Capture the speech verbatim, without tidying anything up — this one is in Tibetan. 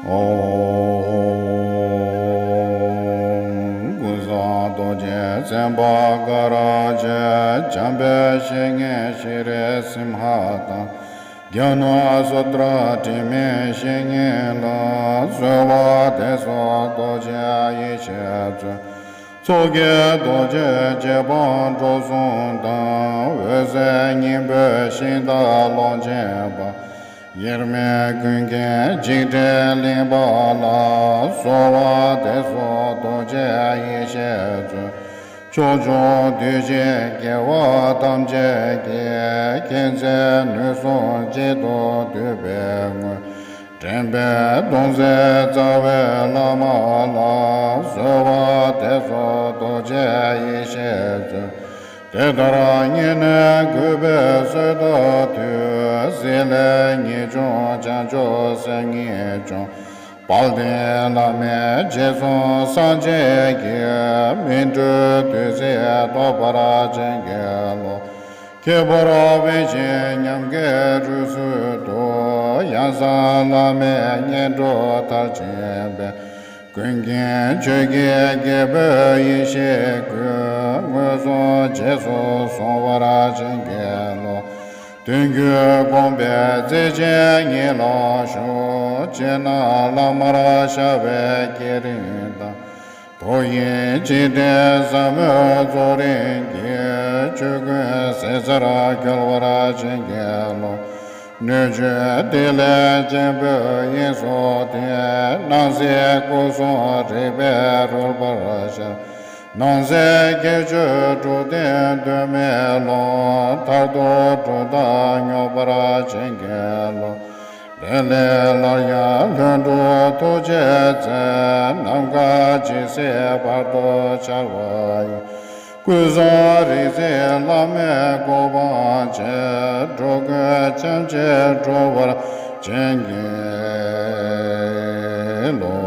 ཨོ། ཀུན་བཟང་རྡོ་རྗེ་སེམས་དཔའ་ག་ར་ཅན། འཇམ་དཔལ་བཤེས་གཉེན་ཤྲཱི་རིག་སིམ་ཧ་དང་། རྒྱ་ནག་སུ་ཏྲ་དྲི་མེད་བཤེས་གཉེན་ལ། གསོལ་བ་འདེབས་སོ་རྡོ་རྗེ་ཡེ་ཤེས་མཚོན། མཚོ་སྐྱེས་རྡོ་རྗེ་རྗེ་འབངས་འགྲོ་གསུམ་དང་། འོད་ཟེར་སྙིང་པོའི་ཤིང་རྟ་ཀློང་ཆེན་པ། དབྱེར་མེད་ཀུན་མཁྱེན་འཇིགས་བྲལ་གླིང་པ་ལ། གསོལ་བ་འདེབས་སོ་རྡོ་རྗེ་ཡེ་ཤེས་མཚོན། ཕྱོགས་བཅུ་འདུས་བྱས་རྒྱལ་བ་ཐམས་ཅད་ཀྱི། མཁྱེན་བརྩེ་ནུས་གསུམ་གཅིག་ཏུ་བསྡུས་པའི་དངོས། འདྲེན་པའི་སྟོང་གསལ་རྩ་བའི་བླ་མ་ལ། གསོལ་བ་འདེབས་སོ་རྡོ་རྗེ་ཡེ་ཤེས་མཚོན། དེ་ལྟར་བསྙེན་གནས་གུས་པས་གསོལ་བ་འདེབས། གཟིགས་ལས་ངེས་འབྱུང་བྱང་ཆུབ་སེམས་ཉིད་འབྱུང་། དཔལ་ལྡན་བླ་མའི་རྗེས་སུ་སངས་རྒྱས་ཀྱི། སྨིན་གྲོལ་བདུད་རྩིས་རྟོག་པར་བྱིན་གྱིས་རློབས། ཁྱད་པར་དཔལ་ཆེན་ཉམས་དགའི་རི་སུལ་དུ། ཡང་གསང་བླ་མའི་སྙན་སྒྲོག་མཐར་ཕྱིན་པས། ཀུན་མཁྱེན་ཆོས་ཀྱི་རྒྱལ་པོའི་ཡེ་ཤེས་སྐུ། མངོན་སུམ་རྗེས་སུ་བཟུང་བར་བྱིན་གྱིས་རློབས། དོན་བརྒྱུད་དགོངས་པའི་རྩལ་ཅན་ཉིད་ལ་ཞུགས། རྗེས་གནང་བླ་མར་ཤར་བའི་བསྐྱེད་རིམ་དང་། ཐུགས་ཡིད་གཅིག་ཏུ་ཟབ་མོའི་རྫོགས་རིམ་གྱིས། ཆོས་ཀུན་ཟད་མཚར་འཁོལ་བར་བྱིན་གྱིས་རློབས། སྣོད་བཅུད་ཐིག་ལེ་ཆེན་པོའི་དབྱིངས་སུ་ཐིམ། སྣང་སྲིད་སྐུ་གསུམ་རིག་པས་རོལ་པར་ཤར། སྣང་སྲིད་ཁྱད་ཆོས་དྲུག་ལྡན་གདོད་མའི་ཀློང་། མཐར་ཐུག་གྲུབ་མཐའ་སྙོམས་པར་བྱིན་གྱིས་རློབས། ལས་ལས་སླར་ཡང་ལྷུན་གྲུབ་ཐུགས་རྗེའི་རྩལ། ནམ་མཁའ་ཇི་སྲིད་བར་དུ་འཆར་བ་ཡི། ཀུན་བཟང་རིག་འཛིན་བླ་མའི་གོ་འཕང་ཆེ། འགྲོ་ཀུན་ཆོས་ཀྱིས་འགྲོ་བར་བྱིན་གྱིས་རློབས།